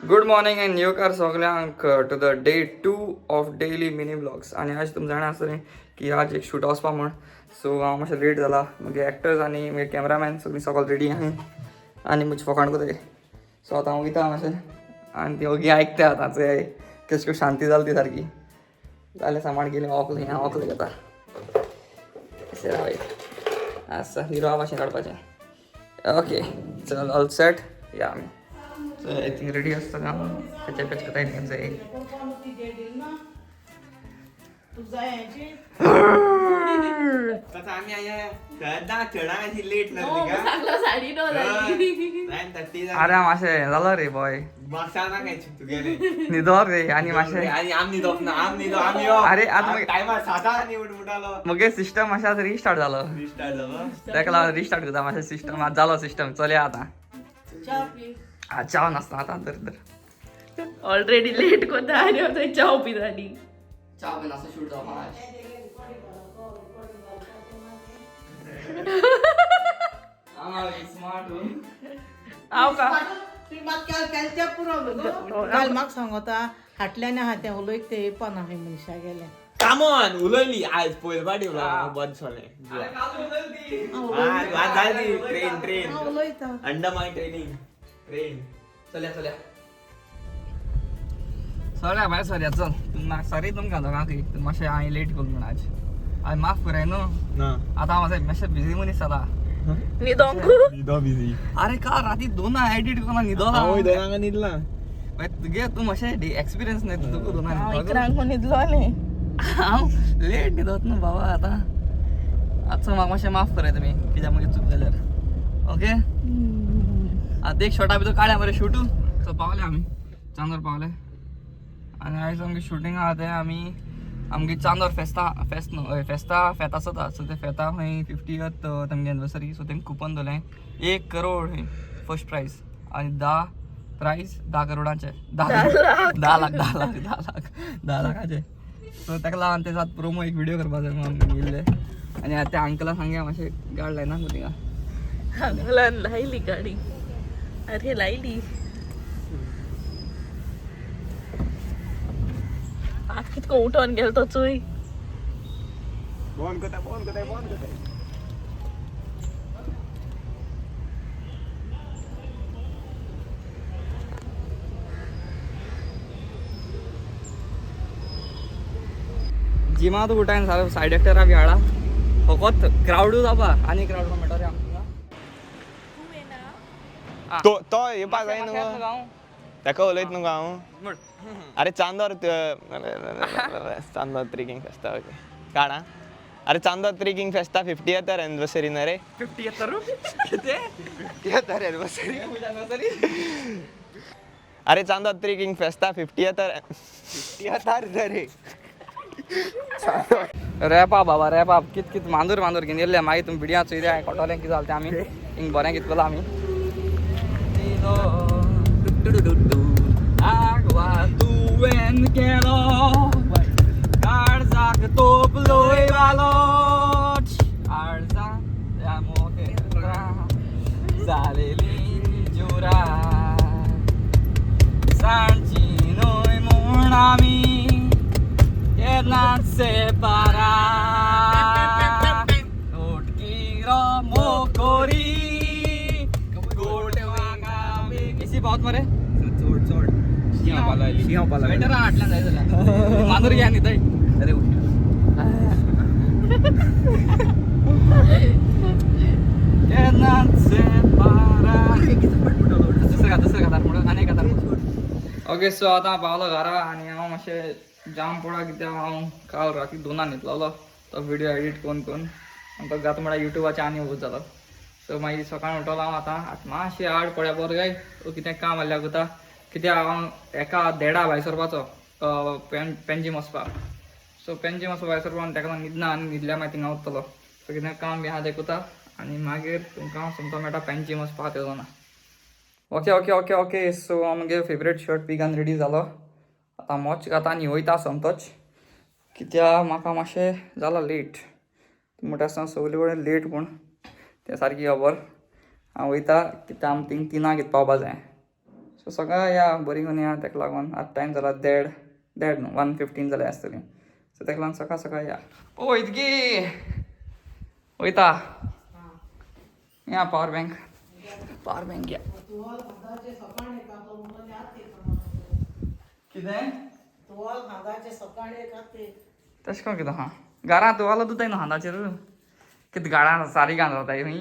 Good morning and येवकार सगल्यांक to the day 2 of daily mini vlogs. आनी आज तुमकां जाणा आसतलें की आज एक शूट वचपा म्हण. सो हांव मातशें लेट जाला. म्हगे एक्टर्स आनी म्हगे कॅमेरामॅन सगळीं सगळीं रेडी आहा आनी म्हजी फकाण कोताय. सो आतां हांव वयता मातशें आनी ती ओगी आयकता आतां चोय केश करून शांती जाली ती सारकी जालें सामाण गेली. ओकले हांव ओकले घेता रावय आसा हिरो भाशेन काडपाचें. ओके चल ऑल सेट या आमी. So I think ready आसता हांव पेचे पेच कोताय चोय. अरे हांव मातशें जालो रे बॉय न्हिदो रे आनी मातशें. अरे आतां मगे सिस्टम मातशें आतां रिस्टार्ट जालो ताका लागून रिस्टार्ट करता मातशें सिस्टम आतां जालो सिस्टम चलया आतां. च्याव नासता आतां तर तर ऑलरेडी लेट कोता आनी हांव थंय च्याव पिताली. च्याव बी नासता शूट जावपा आज. स्मार्ट. हांव का काल म्हाका सांगता हाटल्यान आहा तें उलयत तें येवपा ना खंय मनशा गेलें. कामोन उलयली आज पयले पाटी उलयली बंद जालें. जाली ट्रेन ट्रेन. हांव उलयता. Andaman training train. चलया चलया सॉरी भाई सॉरी चल तुम सॉरी तुमकां दोगांकय तुमी मातशें हांवें लेट केलो म्हूण आज हांवें माफ कराय न्हू. ना. आतां हांव मातशें मातशें बिजी मनीस जाला. न्हिदोंक. न्हिदो बिजी. अरे काल राती दोना एडिट करून न्हिदो. हांवूय दोनांक न्हिदला. तुगे तूं मातशें एक्सपिरियन्स न्ही तुका दोना. हांव इकरांक न्हिदलोलें. हांव लेट न्हिदोत न्हू बाबा. आतां आतां म्हाका मातशें माफ कराय तुमी कित्याक मागीर चूक जाल्यार. ओके आतां एक शॉर्टा भितर काडया मरे शूटू. सो पावले आमी चांदोर पावले आनी आयज आमगे शुटींग आहा तें आमी आमगे चांदोर फेस्ता फेस्त न्हू हय फेस्ता फेत आसता. सो ते फेता खंय 50th तेमगे एनिवर्सरी. सो तेंकां कुपन दवरलें 1 करोड खंय फर्स्ट प्रायज आनी 10 प्रायज 10 करोडांचे 10 10 लाख 10 लाख 10 लाख 10 लाखाचे. सो ताका लागून ते सात प्रोमो एक व्हिडिओ करपा जाय म्हणून आमी येयल्ले आनी आतां त्या अंकला सांगया मातशें गाड लायना मगो थिंगा. अंकलान लायली गाडी. अरे लायली आतां कितको उठोन गेलो तो चोय. बंद कोताय बंद कोताय बंद कोताय. जिमा तूं उठायन सारको सायड एक्टरा बी हाडा फकत क्रावडू जावपा आनी क्रावड मेळटलो रे आमकां. तो तो येवपा जाय न्हू ताका उलयत न्हू हांव. म्हण. अरे चांदोर चांदोर ट्रेकिंग फेस्ता. ओके काड आं. अरे चांदोर ट्रेकिंग फेस्ता 50th anniversary न्हू रे. 50 येता कितें 50th anniversary. अरे चांदोर ट्रेकिंग फेस्ता 50th 50th रे. रेपा बाबा रेपा कित कित मांदूर मांदूर घेवन येयल्ले मागीर तुमी बिडयां चोयल्या कोटोलें कितें जालें तें आमी हिंग बरें कित केलां आमी. आगवा तुवें केलो काळजाक तोपलोय वालो आळजा जालेली जुरा सांची न्हय म्हूण आमी केन्नाच सेपारा उटकिरो मोकोरी किसी बहुत मरे. चोड चोड शिंव. बेटर हाडल्यान जाय जाल्यार मांदूर घे न्ही थंय. अरे केन्नाच सेपारा दुसरें घात दुसरें घातार म्हणून आनी एक घातार. ओके सो आतां पावलो घरा आनी हांव मातशें जाम पडा कित्याक हांव काल राती दोनां न्हिदलोलो तो व्हिडियो एडिट करून करून आनी तो जाता म्हळ्यार युट्यूबाचेर आनी वच जालो. सो मागीर सकाळीं उठलो हांव आतां आतां मातशें आड पळया बरो काय कितें काम आहल्यार कोता कित्याक हांव एका देडा भायर सरपाचो पेंजीम वचपाक. सो पेंजीम वचपा भायर सरपाक आनी ताका लागून न्हिदना आनी न्हिदल्या मागीर थिंगा वतलो. सो कितें काम बी आहा तें कोता आनी मागीर तुमकां हांव सोमतो मेळटा पेंजीम वचपाक तें जाणा. Okay okay okay okay so हांव म्हगे फेवरेट शर्ट बी घालून रेडी जालो आतां मोच घाता आनी वयता सोमतोच कित्याक म्हाका मातशें जालां लेट. म्हणटा आसतना सगले कडेन लेट पूण तें सारकी खबर. हांव वयता कित्याक आमी थिंग तिनाक कितें पावपा जाय. सो सकाळ या बरी करून या, तेका लागून आतां टायम जाला देड देड न्हू 1:15 जाल्या आसतली. सो तेका लागून सकाळ सकाळ या. ओ इतकी वयता या पावर बँक, पावर बँक या. कितें तशें करून कितें आहा घरांत तुवालो दुताय न्हू हाताचेर, कितें गाडां सारी घाण जाताय खंय.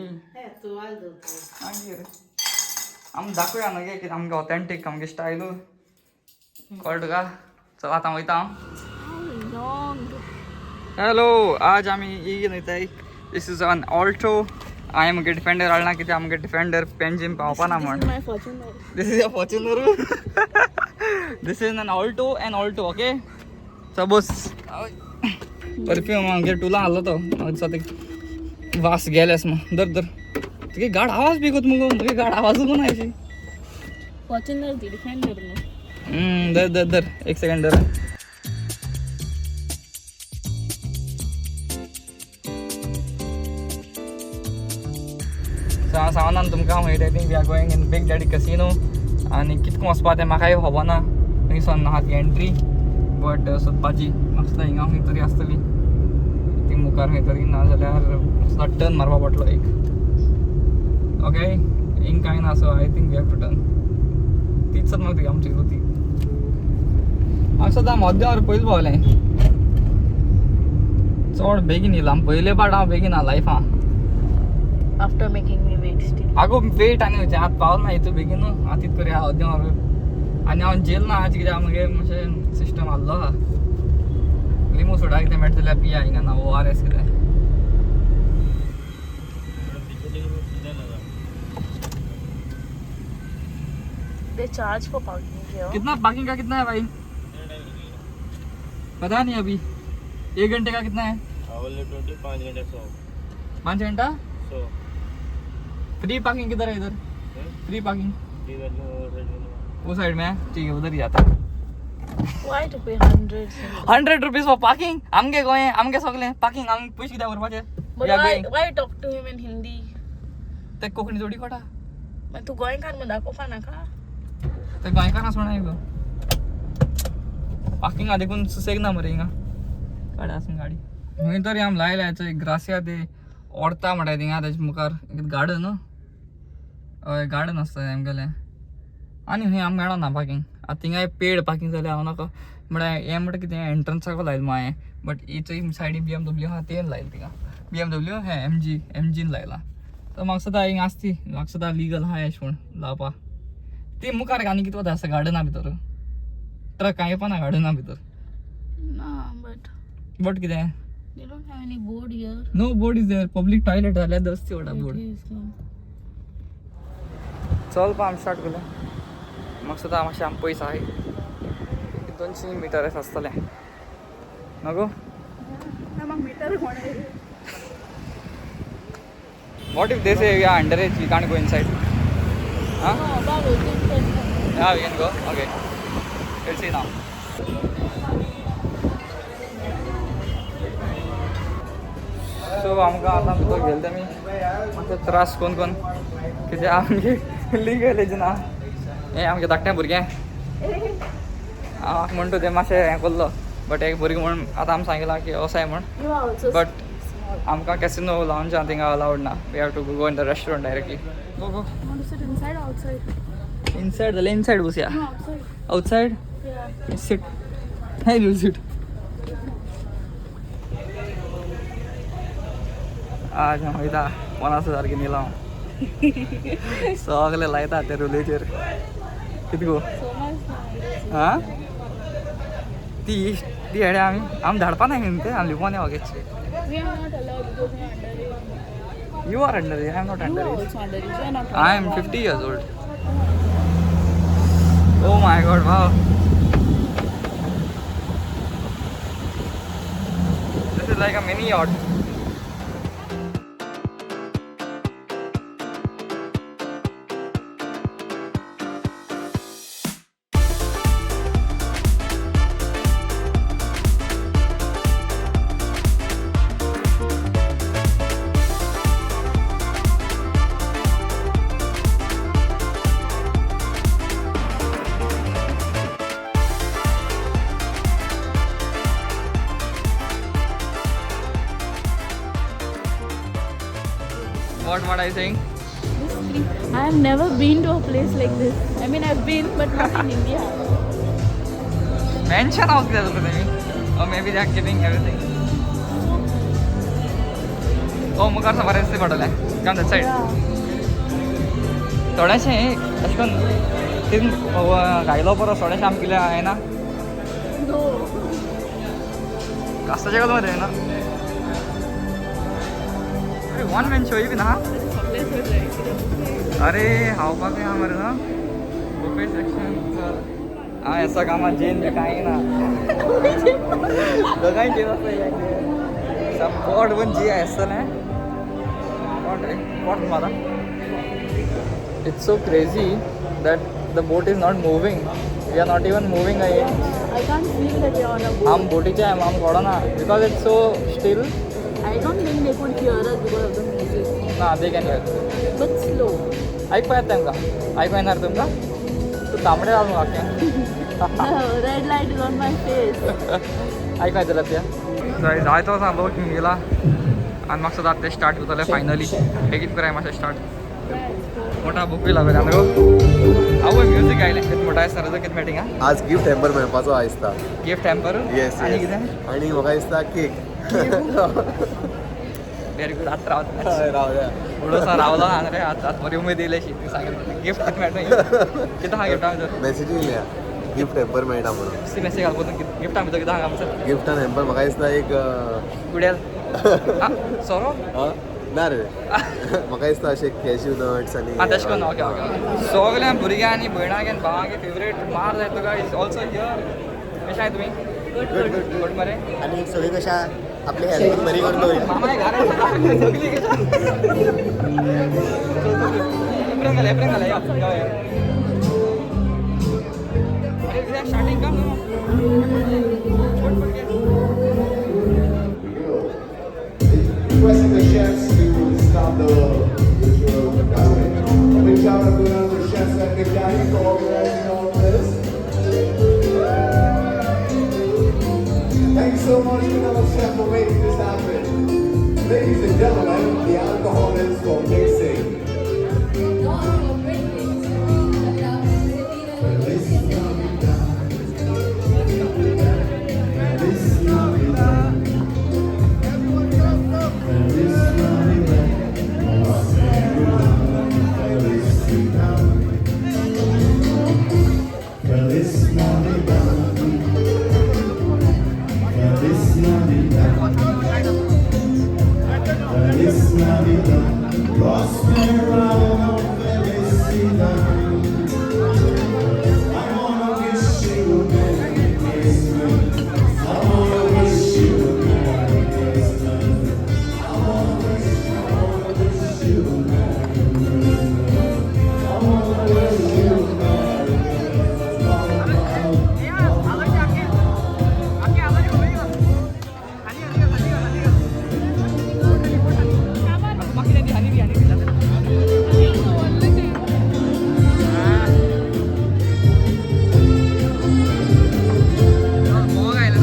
मागीर आमी दाखोवया न्हू गे कितें आमगे ऑथेंटीक आमगे स्टायलू कळ्ळें तुका. चल आतां वयता हांव. हॅलो, आज आमी ही वयताय. This is an Alto. हांवें मुगे डिफेंडर हाडला कित्याक आमगे डिफेंडर पेंजीम पावपा ना म्हण. My Fortuner. This is a Fortuner. This is an Alto and Alto, okay? Suppose perfume आमगे टुला हाडलो तो म्हाका दिसता ते वास गेलेस मग. धर धर तुगे गाड आवाज बी कोत मुगो, मुगे गाड आवाज कोण आयची. फॉर्च्युनर ती डिफेंडर न्हू. धर धर धर, एक सेकंड धर. सो हांव सांगना तुमकां वयता, I think we are going in Big Daddy Casino. आनी कितको वचपा तें म्हाकाय खबर ना, खंयसान आहा ती एंट्री, बट सोदपाची. म्हाका दिसता हिंगा खंय तरी आसतली ती मुखार खंय तरी, ना जाल्यार दिसता टर्न मारपा पडटलो एक. ओके, हिंग कांय ना, so I think we have to turn. तीच म्हाका ती आमची ती हांव सदां मध्यावर पयलीं पावलें, चड बेगीन येयलां. पयले पाट हांव बेगीन आहा लायफां. After making me wait still. आगो वेट आनी वयचें आतां पावल ना हितू बेगीन, आतां कित करुया अर्दें. आनी हांव जेल ना आज कित्याक मुगे मातशें सिस्टम आहलो आहा. लिंबू सोडा कितें मेळटा जाल्यार पिया हिंगा, ना ORS कितें. They charge for parking here. कितना पार्किंग का कितना है भाई? पता नहीं अभी. एक घंटे का कितना है? 20, 5 घंटे 100. 5 घंटा 100. फ्री पार्किंग किधर है इधर? Free parking? Free parking. वो साइड में है, ठीक है, उधर ही जाता है. Why to pay hundreds? ₹100 for parking. आमगे गोंय आमगे सगळे पार्किंग आम पयशे कित्याक भरपाचे? But why you talk to him in Hindi? ते कोंकणी जोडी कोटा. मागीर तूं गोंयकार म्हूण दाखोवपा नाका? ते गोंयकार आसोना गो पार्किंगा देखून सुसेग ना मरे हिंगा. काडा आसून गाडी खंय तरी आम लायल्या ग्रासिया ते ओडता म्हणटा थिंगा तेजे मुखार गार्डन. हय, गार्डन आसता आमगेलें. आनी खंय आमकां मेळना पार्किंग. आतां थिंगाय पेड पार्किंग जाल्यार हांव नाका म्हळ्यार हें म्हणटा कितें एंट्रन्साक लायलें हांवें, बट ही सायडीन BMW आहा तेन लायलें थिंगा. BMW हें MG MGन लायलां. सो म्हाका सदां हिंगा आसती, म्हाका सदां लिगल आहा एशें म्हूण लावपा. ती मुखार आनी कितें वता आसता गार्डना भितर, ट्रक कांय येवपा ना गार्डना भितर. ना, बट बट कितें? They don't have any board here. No board is there. Public toilet जाल्यार दसती व्हडा बोर्ड. चल पा, आमी स्टार्ट केलें. म्हाका सदां मातशें आम पयस आहाय, 200 मिटर आसतलें नको. Metre. What if they say we are underage, we can't go inside? Huh? Yeah, we can go. Okay. We'll see now. So आमकां आतां भितर गेले तेमी मातशे त्रास कोन कोन कित्याक आमगे लिगल एज ना. हें आमगे धाकटें भुरगें हांव म्हणटा तें मातशें हें कोल्लो, बट एक भुरगें म्हूण आतां आमी सांगिलां की असाय म्हूण. You are also but आमकां कॅसिनो लावंज थिंगा अलावड ना. We have to go in the restaurant directly. Go go. Want to sit inside or outside? Inside जाल्यार इनसायड बसया. No, outside. Outside. Yeah. Sit. Hey, you sit. आज हांव वयता 50,000 घेवन येयला हांव. सगळे लायता ते रुलेचेर कितें गो. So much noise. आं ती ती हेडे आमी आमी धाडपा ना न्ही ते आमी लिपोन येवं. We are not allowed because we are underage. You are under, I am not You under. are also underage. You are not. I am 50 years old. Oh my god, wow. This is like a mini yacht. What I saying? I have never been to a place like this. I mean, I've been, but not in India. Mansion house कितें तुका तेमी? Or maybe they are keeping everything. Oh, मुखार सामकार दिसता पडटलें. Come that side. थोडेशें अशें करून तितून घायलो बरो थोडेशें आमकां कितें येना. No. कास्ताचे कल मरे ना. अरे वन मॅन शो बी ना. अरे खावपाक आहा मरे ना. Buffet section. हांव हेसा कामां जेन बी कांय ना. दोगांय जेन आसता. पोट पण जी आसतलें. पोट पोट मारा. It's so crazy that the boat is not moving. We are not even moving. I can't feel that we are on a boat. आम बोटीचे आम पडना because it's so still. I don't think they could hear us because of the music. ना, they can hear. But slow. आयकपा येता तेमकां. आयकपा येणार तुमकां? तूं तांबडे जाल मुगो आख्खें. No, red light is on my face. आयकपा येतलें तें. जायतो आसा लोक हिंग येयला आनी म्हाका सुद्दां ते स्टार्ट करतले फायनली. बेगीन कराय मातशें स्टार्ट. मोठा बुकूय लागला न्हू. आवय म्युजीक आयलें. कितें मोठा आसता रे कितें मेळटा हिंगा? आज गिफ्ट हॅम्पर मेळपाचो दिसता. Gift hamper? Yes. आनी कितें? आनी म्हाका दिसता केक. Very good. आतां रावता. रावल्या. उडोसा रावलो ना रे आतां. बरी उमेद येयली अशी सांगितलं गिफ्ट कितें मेळटा. कितें आहा गिफ्टा भितर? मॅसेज येयल्या गिफ्ट हॅम्पर मेळटा म्हणून. मॅसेज घालपा तूं गिफ्टा भितर कितें आहा आमचो? गिफ्टान हॅम्पर म्हाका दिसता एक गुड्याल सोरो? ना रे, म्हाका दिसता अशें कॅज्यू नट्स आनी आं तशें करून. Okay okay. सगल्या भुरग्यां आनी भयणांक आनी भावांक फेवरेट मार जाय तुका is also here. कशें आहाय तुमी? Good, good. Good मरे. आनी सगळीं कशा आपली हेल्थ बरी करून दवरिया. मामा घरा सगळीं कशा एप्रेन घाल, एप्रेन घाल. यो यो. अरे स्टार्टिंग का Requesting the chefs to start the ritual. A big shout out to the chefs at Nikkei for organizing all of this. Thank you so much to our chef for making this happen. Ladies and gentlemen, the alcohol is for mixing. Feliz Navidad. Feliz Navidad. Feliz Navidad. Felicidad. Feliz Navidad. Feliz Navidad. Feliz Navidad. Prospera felicidad. I wanna wish you a Merry Christmas. I wanna wish you a Merry Christmas. I wanna wish you a Merry Christmas. I wanna wish you a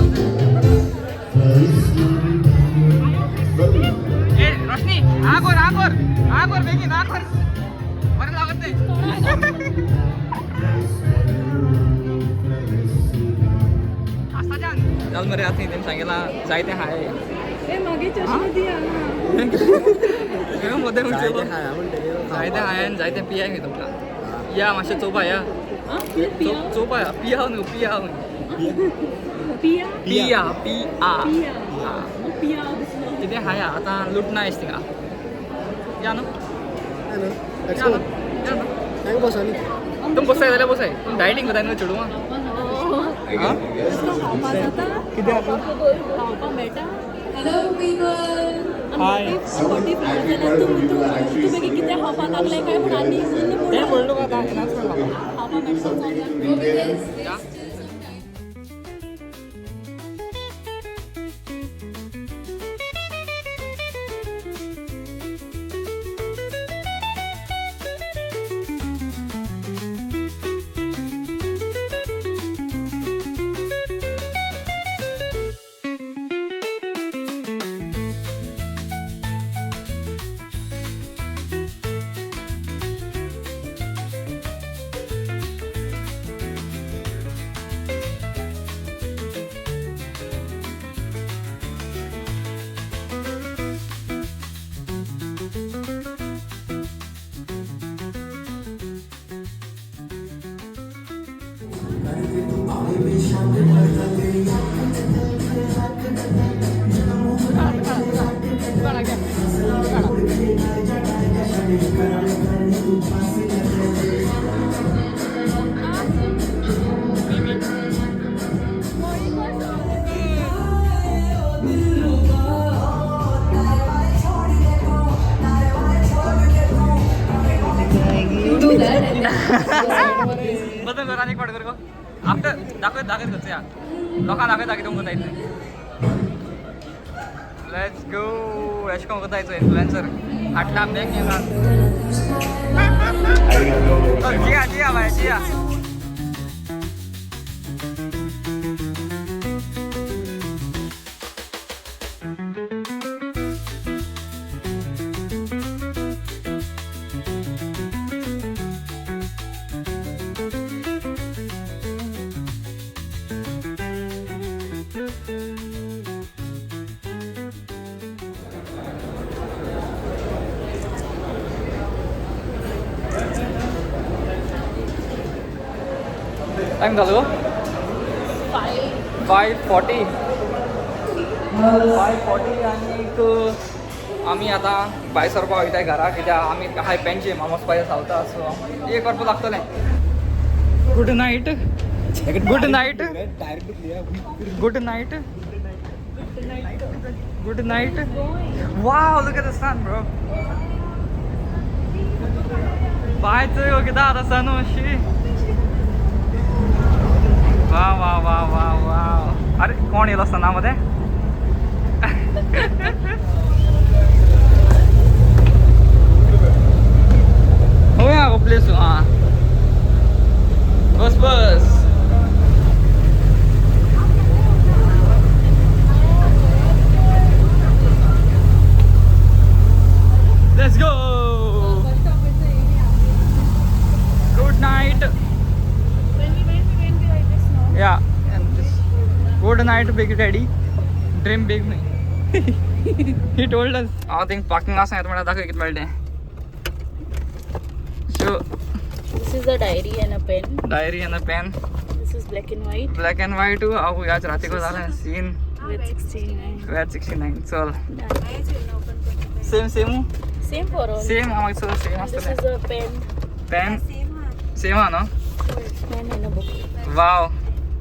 Merry Christmas. Roshni आगोर आगोर आगोर बेगीन आगोर बरें लागत नाही. चल मरे आतां तेणी सांगिलां जायतें हाय. मागीर चश्मे दिया. मदें म्हणचें जायतें हाय आनी जायतें पियाय खंय तुमकां. या मातशें चोवपा या. चोवपा या. पिया न्हू, पिया न्हू. पिया. पिया पिया. पिया पिया. कितें हाय आतां लुटना आयस थिंगा. या न्हू, या न्हू, या न्हू. बसोनी. तुम बसाय जाल्यार बसाय. तुम डायटींग करताय न्हू चेडूं? खावपा जाता? कितें? खावपा मेळटा? Hello people. Hi. तूं मागीर कितें खावपा लागलें काय म्हूण आनी तें म्हणलो आतां येनाच म्हणलो. खावपा मेळटा. There's still some time. Do that and then decide what is. बदल कर आनी एक फावट कर गो. आफ्टर दाखय दाखयत करचो या लोकांक दाखयता कितें करता इतलें. Let's go. अशें कोण करता इन्फ्लुएन्सर हाटला बॅग घेता. जिया जिया बाय जिया. टायम जालो. 5:40. 5:40 आनीक आमी आतां भायर सरपा वयताय घरा कित्याक आमी हाय पेंचे मामा वचपाचें सावता. सो एक वरपा लागतलें. Good night. Good night. Good night. Good night. Wow, look at the sun bro. बाय चोय गो कितें आतां सन अशी. वा वा वा वा वा. अरे कोण येयलो सना मध्ये? खंय आहा गो प्लेस? आं बस बस. Let's go. Good night. When we went like this, no? Yeah, and this good night, big daddy. Dream big me. He told us. I think parking आसा येता म्हणल्यार दाखय कितें मेळटें. So This is a diary and a pen. Diary and a pen. This is black and white. Black and white. हांव ह्याच राती को जालें scene. With 69. With 69. चल. Same same. Same for all. Same हांव मागीर same This आसतलें. is a pen. Pen. Same आहा न्हू? Pen and a book. Wow.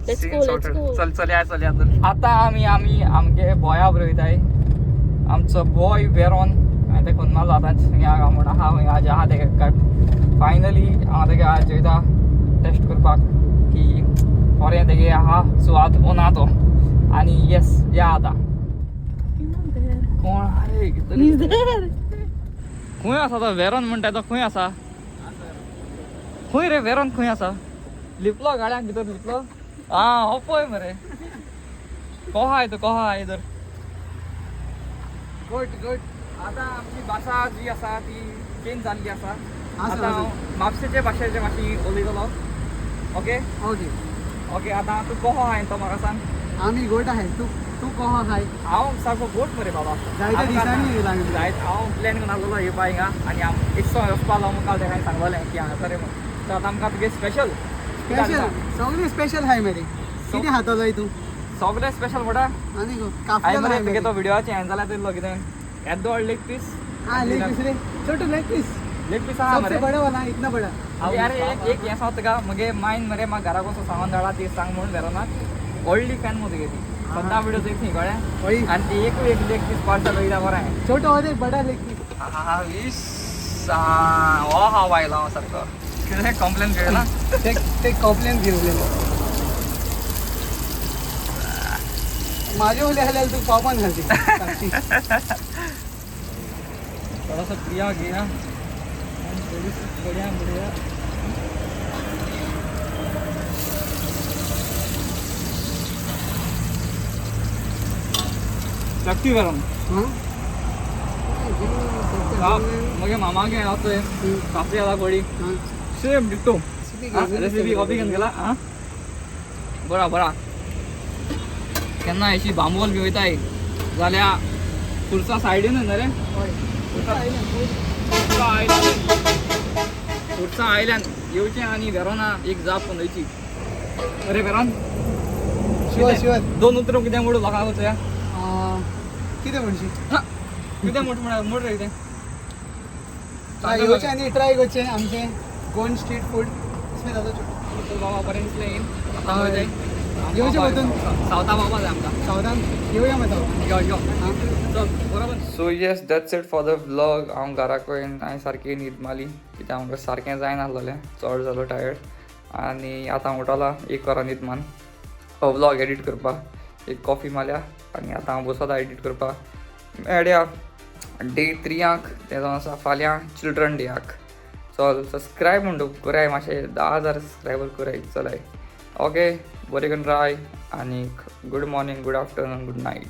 Let's Scene go, let's sorted. go. चल चल या चल या चल. आतां आमी आमी आमगे बॉया बरोबर वयताय. आमचो बॉय वेरोन हांवें तेका फोन मारलो आतांच या काय म्हूण आहा खंय आज आहा तेका कट. फायनली हांव तेका आज वयता टेस्ट करपाक की बरें तेगे आहा सुवात ओ ना तो. आनी येस या आतां. कोण आरे He's there. खंय आसा तो वेरोन म्हणटा तो खंय आसा? खंय रे वेरोन खंय आसा? लिपलो गाड्यांक भितर लिपलो. आं हो पळय मरे कोहा आहाय तो कोहा आहाय तर. Good good. आतां आमची भाशा जी आसा ती चेंज जाल्ली आसा. आतां हांव म्हापशेचे भाशेचे मातशी उलयतलो. Okay okay okay. आतां तूं कोहो आहाय तो म्हाका सांग. आमी गोट आहाय. तूं तूं कोहो आहाय? हांव सारको गोट मरे बाबा. जायत्या दिसांनी येयला आमी. जायत हांव प्लॅन करून आसलेलो येवपा हिंगा आनी हांव इतलो वचपा लागलो काल तेका हांवें सांगलेलें की हांगासर यो म्हूण. सो आतां आमकां तुगे स्पेशल स्पेशल सगळें स्पेशल आहाय मरे. कितें खातलोय तूं? सगळें स्पेशल म्हणटा आनी हांवें काफले मरे तुगे तो व्हिडियोचे हें जाल्यार तुवें कितें येदो व्हडलो लेग पीस. हाँ लेग पीस रे, छोटू लेग पीस. लेग पीस आहा सबसे मरे. बड़ा वाला इतना बड़ा. अरे एक एक हें सांगता तुका मगे मायन मरे म्हाका घरा कसो सांगून धाडा ती सांग म्हणून वेरोनाक व्हडली फॅन मो तुगे ती सद्दां व्हिडियो चोयता न्ही कळ्ळें. वही आनी ती एकूय एक लेग पीस पार्सल वयता बरें. छोटो और एक बड़ा लेग पीस. हा वीस हो हांव आयलो हांव सारको कितें कंप्लेन केला. ते ते कॉम्प्लेन घेवलेलो माझे उले जाल्यार तूं पावपान घालती. थोड़ा सा प्रिया गया थोड़ी सी बढ़िया बढ़िया. शक्ती गरम मगे मामागे हांव थंय काफी आला कोडी सेम डिट्टो रेसिपी कॉपी घेवन गेला. आं बरा बरा. केन्ना अशी बांबोल बी वयताय जाल्यार पुरसा सायडीन न्हय रे. पुरसा आयल्यान येवचें आनी वेरोना एक जाप पुंजयची. अरे पेरोन. Sure sure. दोन उतरां कितें मोड लोकांक वचया. कितें म्हणशी? कितें मोड म्हणा, मोड रे कितें. येवचें आनी ट्राय करचें आमचें गोवन स्ट्रीट फूड. इसमें जाता छोटू. बाबा बरें दिसलें येवन. आतां वयताय. येवचें वचून. सावथा पावपा जाय आमकां. सावदान येवया मागीर सावदान. यो यो, चल बरोबर. So yes, that's it for the vlog. हांव घरा कडेन, हांवें सारकी न्हीद मारली कित्याक आमकां सारकें जायनासलेलें, चड जालो टायर्ड. आनी आतां हांव उठला एक वरां न्हीद मान, हो व्लॉग एडिट करपाक एक कॉफी मारल्या आनी आतां हांव बसता एडिट करपाक. मेळया डे थ्रियाक, तें जावन आसा फाल्यां चिल्ड्रन डेयाक. चल, सबस्क्रायब म्हणटा कराय मातशें, 10,000 सबस्क्रायबर कराय. चलाय, ओके, बरें करून राय आनी good morning, good afternoon, good night.